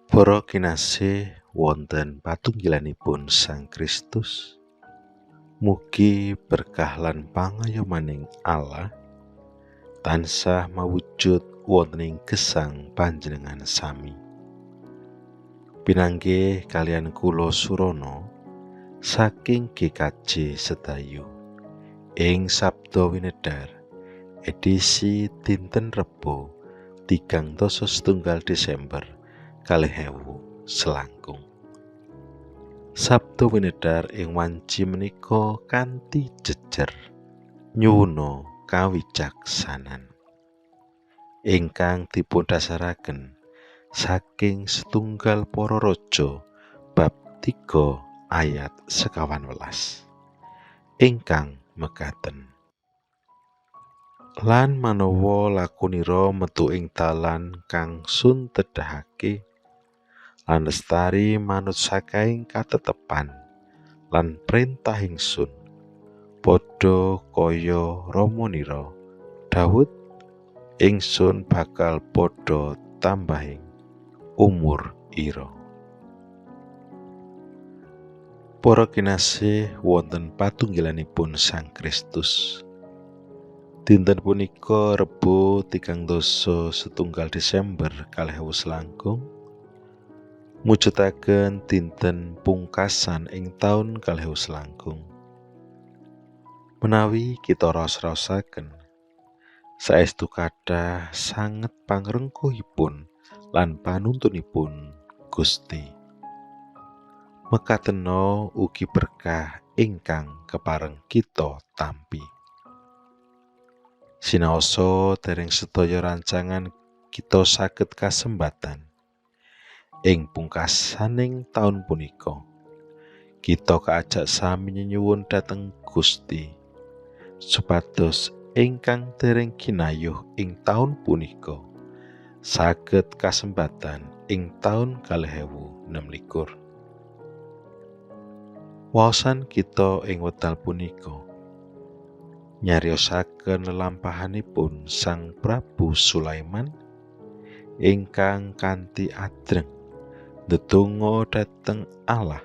Para kinasih wonten patunggilanipun Sang Kristus, mugi berkah lan pangayomaning Allah tansah mawujud wonten ing gesang panjenengan sami. Pinanggih kalian kula Surono saking GKJ Sedayu ing Sabda Winedhar edisi dinten Rebo 31 Desember 2021. Sabda Winedhar ing wanci menika kanthi jejer nyuwuna kawicaksanan ingkang dipundhasaraken saking setunggal Para Raja bab 3 ayat 15 ingkang mekaten. Lan manawa lakunira metu ing dalan kang sun tedhahake lan lestari manut sakaing katetepan lan perintah ingsun padha kaya ramanira Daud, ingsun bakal padha tambahing umur ira. Para kinasih wonten patunggilanipun Sang Kristus, dinten punika Rebo 31 Desember 2021 mujudaken dinten pungkasan ing taun 2021. Menawi kita raos-raosaken, saestu kathah sanget pangrengkuhipun lan panuntunipun Gusti. Mekatena ugi berkah ingkang kepareng kita tampi. Sinaosa dereng sedaya rancangan kita saged kasembatan ing pungkasaning taun punika, kita kaajak sami nyenyuwun dhateng Gusti supados ingkang dereng kinayuh ing taun punika saged kasembatan ing taun 2026. Waosan kita ing wekdal punika nyariosaken lelampahanipun Sang Prabu Sulaiman ingkang kanthi adreng ndedonga dhateng Allah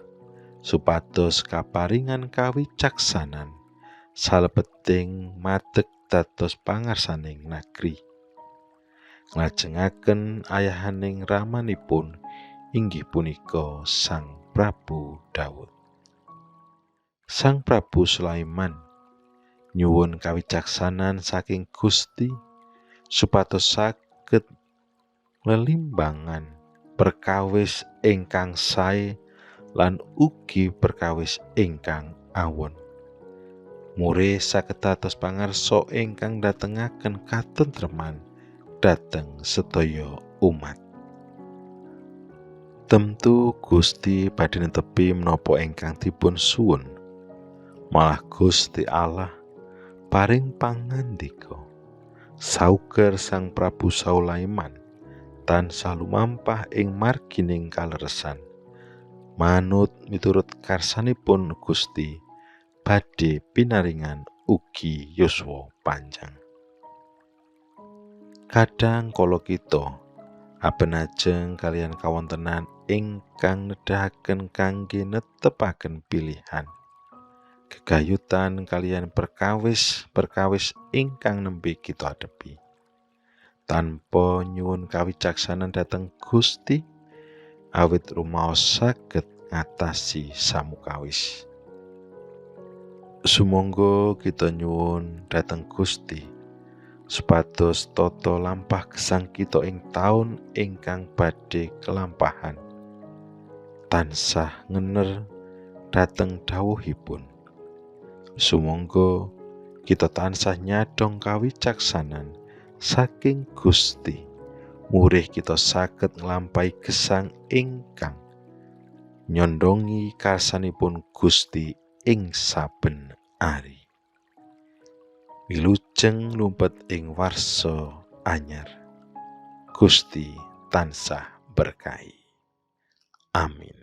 supados kaparingan kawicaksanan salebeting madeg dados pangarsaning nagri. Nglajengaken ayahaning ramanipun inggih punika Sang Prabu Daud. Sang Prabu Sulaiman nyuwun kawicaksanan saking Gusti supados saged lelimbangan perkawis ingkang sae lan ugi perkawis ingkang awon. Murih saged dados pangarsa ingkang ndatengaken katentreman dhateng sedaya umat. Tentu Gusti badhe netepi menapa ingkang dipun suwun. Malah Gusti Allah paring pangandika sauger Sang Prabu Sulaiman tansah lumampah ing margining kaleresan manut miturut karsanipun Gusti badhe pinaringan ugi yuswa panjang. Kadang kala kita abenajeng kalian kawontenan ingkang nedahaken kangge netepaken pilihan, gegayutan kalian perkawis-perkawis ingkang nembe kita adepi. Tanpa nyuwun kawicaksanan dhateng Gusti, awit rumaos saged ngatasi samukawis. Sumangga kita nyuwun dhateng Gusti supados tata lampah gesang kita ing taun ingkang badhe kelampahan tansah ngener dhateng dawuhipun. Sumangga kita tansah nyadhong kawicaksanan saking Gusti, murih kita saged nglampahi gesang ingkang nyondongi karsanipun Gusti ing saben ari. Wilujeng lumpet ing warsa anyar. Gusti tansah berkahi. Amin.